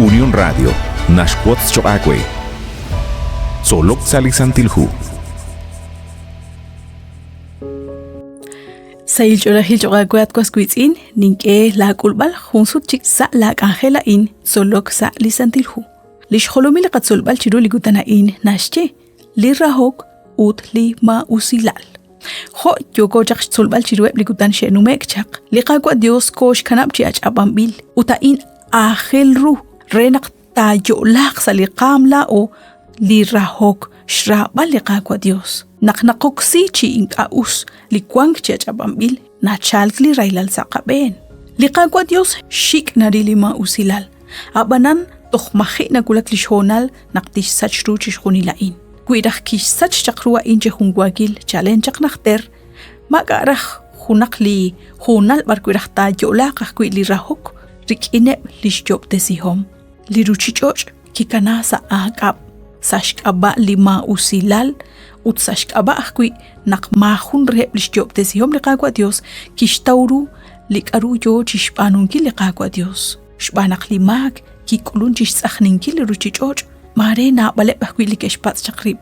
Unión Radio naxwotz choq' aawe. Tzolok sa' li Santil Hu. Sahil ch'oolejil choq' aawe at was wiitz'in, nink'e laak'ulb'al jun sut chik sa' laak'anjel a'in tzolok sa' li Santil Hu. Li xjolomil li qatzolb'al chiru li kutan a'in naxye li rahok ut li maa'usilal. Jo' yooko chaq xtzolb'al chiruheb' li kutan xe'nume'k chaq, li Qaawa' Dios kooxkanab' chi ach'ab'anb'il ut a'in aajel ru re naq taayo'laaq sa' li qaam laa'o li rahok xraab'al li Qaawa' Dios. Naq naqoksi chi ink'a' us li wank chi ach'ab'anb'il, nachalk li rahilal sa' qab'een. Li Qaawa' Dios xik' naril li maa'usilal, a'b'anan toj maji' nawulak li xhoonal naq tixsach ru chixjunil a'in. Wi raj kixsach chaq ru a'in chi junwaakil chalen chaq najter, maak'a' raj junaq li hoonal b'arwi' raj taayo'laaq ajwi' li rahok rik'ineb' li xyob'tesihom. Li ruuchich'och' kikana sa' aak'ab' sa' xk'ab'a' li maa'usilal ut sa' xk'ab'a' ajwi' naq maajun reheb' li xyob'tesihom li Qaawa' Dios kixtaw ru li k'aru yoo chi xb'aanunkil li Qaawa' Dios. Xb'aan naq li maak kik'ulun chi xtz'ajninkil li ruuchich'och', maare naab'aleb' ajwi' li ke'xpatz' chaq rib'.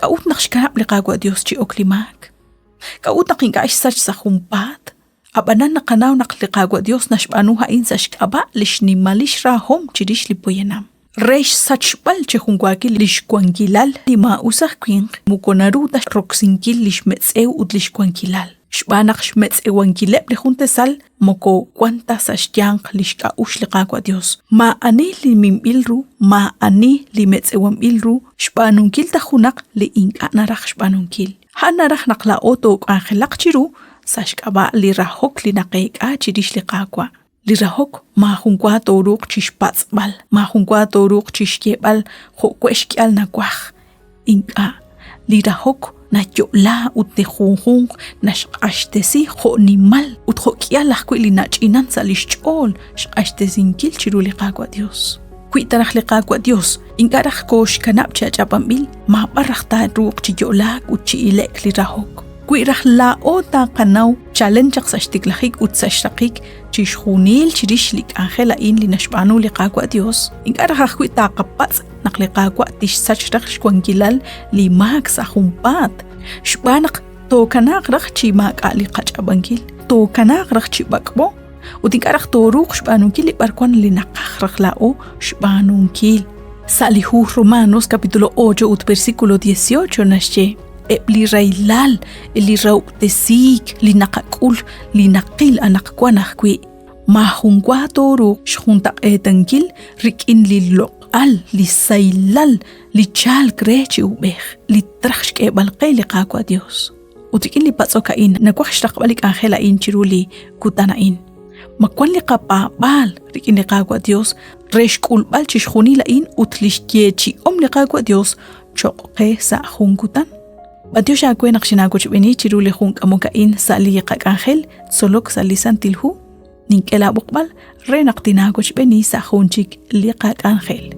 K'a'ut naq xkanab' li Qaawa' Dios chi ok li maak? K'a'ut naq ink'a' xsach sa' junpaat? Ab'anan naqanaw naq li Qaawa' Dios naxb'aanu a'in sa' xk'ab'a' li xnimal li xrahom chirix li poyanam. Re xsachb'al chi junwaakil li xwankilal li maa'us aj winq moko naru ta roksinkil li xmetz'ew ut li xwankilal, xb'aan naq xmetz'ewankileb' li jun tasal moko wan ta sa' xyanq li xk'a'uxl li Qaawa' Dios. Maa'ani li minb'il ru, maa'ani li metz'ewanb'il ru xb'aanunkil ta junaq li ink'a' naraj xb'aanunkil. A'an naraj naq laa'o took'anjelaq chiru sa' xk'ab'a' li rahok li naqeek'a chirix li Qaawa'. Li rahok maajunwa tooruuq chixpatz'b'al, maajunwa tooruuq chixyeeb'al jo' we' xk'ihal nawaj. Ink'a', li rahok nayo'la ut li junjunq naxq'axtesi jo' nimal ut jo' k'ihal ajwi' li nach'inan sa' lix ch'ool xq'axtesinkil chiru li Qaawa' Dios. Wi ta raj li Qaawa' Dios ink'a' raj kooxkanab' chi ach'ab'anb'il, maab'ar raj taaruuq chi yo'laak ut chi ile'k li rahok. Wi raj laa'o taqanaw chalen chaq sa' xtiklajik ut sa' xraqik chixjunil chirix li k'anjel a'in li naxb'aanu li Qaawa' Dios, ink'a' raj ajwi' taqapatz' naq li Qaawa' tixsach raj xwankilal li maak sa' junpaat, xb'aan naq tookanaaq raj chi maak'a' li qach'ab'ankil, tookanaaq raj chi b'ak'b'o ut ink'a' raj tooruuq xb'aanunkil li b'arwan li naqaj raj laa'o xb'aanunkil. Sa' li hu Romanos capítulo 8 ut versículo 18 naxye, eb' li rahilal, li rahob'tesiik li naqak'ul, li naqil anaqwan ajwi', maajunwa tooruuq xjuntaq'eetankil rik'in li loq'al, li sahilal li chalk re chi ub'ej, li traj xk'eeb'al qe li Qaawa' Dios. Ut rik'in li patz'ok a'in, nawaj xraqb'al li k'anjel a'in chiru li kutan a'in. Ma wan li qapaab'aal rik'in li Qaawa' Dios re xk'ulb'al chixjunil a'in ut lix yeechi'om li Qaawa' Dios choq' qe sa' jun kutan? B'antiox aawe naq xinaawochb'eeni chiru li jun k'amok a'in sa' li qak'anjel tzolok sa' li Santil Hu. Nink'e laa b'oqb'al re naq tinaawochb'eeni sa' jun chik li qak'anjel.